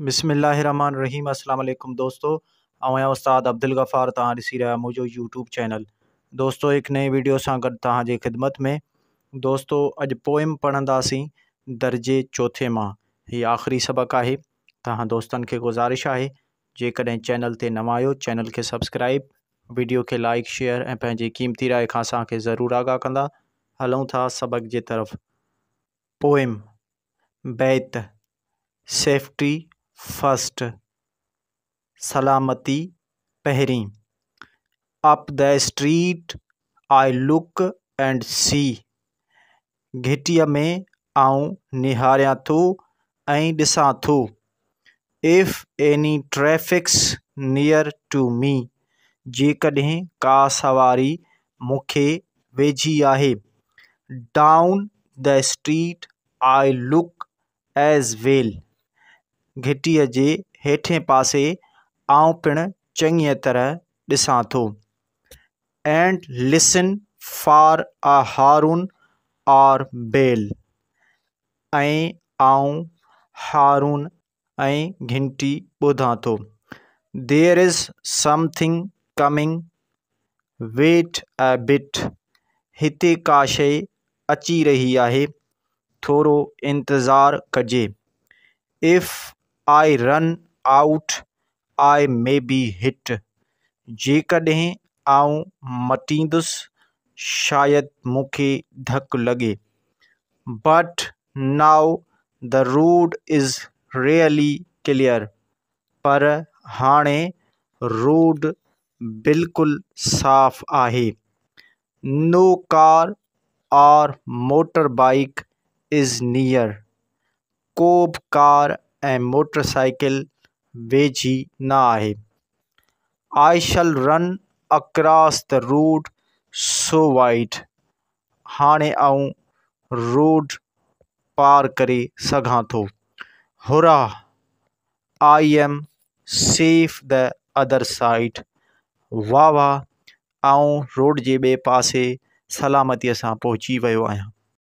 بسم الله الرحمن الرحيم السلام عليڪم دوستو آئون آهيان استاد عبدالغفار توهان ڏسي رهيا منهنجو يوٽيوب چينل دوستو هڪ نئين ويڊيو سان گڏ توهان جي خدمت ۾ دوستو اڄ پوئم پڙهنداسين درجي چوٿين مان هي آخري سبق آهي توهان دوستن کي گذارش آهي جيڪڏهن چينل تي نوان آهيو چينل کي سبسڪرائب ويڊيو کي لائڪ شيئر ۽ پنهنجي قيمتي راء کان اسان کي ضرور آگاهه ڪندا هلون ٿا سبق جي طرف پوئم بيت، سيفٽي فرسٽ، سلامتي پهرين، up the street I look and see, گهٽيء ۾ آئون نهاريان ٿو ۽ ڏسان ٿو، if any traffic's near to me, جيڪڏهن ڪا سواري مون کي ويجهي آهي، down the street I look as well, گهٽيء جي هيٺئين پاسي آئون پڻ چڱيء طرح ڏسان ٿو، and listen for a horn or bell, ۽ آئون هارن ۽ گهنٽي ٻڌان ٿو. There is something coming, wait a bit, هتي ڪا شيء اچي رهي آهي، ٿورو انتظار ڪجي. If I run out I may be hit, جيڪڏهن آئون مٽيندس شايد مون کي ڌڪ لڳي. But now the road is really clear, پر هاڻي روڊ بلڪل صاف آهي. No car or motor bike is near, ڪو به ڪار ۽ موٽر سائيڪل ويجهي نه آهي. I shall run across the road so wide, هاڻي آئون روڊ پار ڪري سگهان ٿو. Hurrah, I am safe the other side, واهه واهه، آئون روڊ جي ٻئي پاسي سلامتيء سان پهچي ويو آهيان.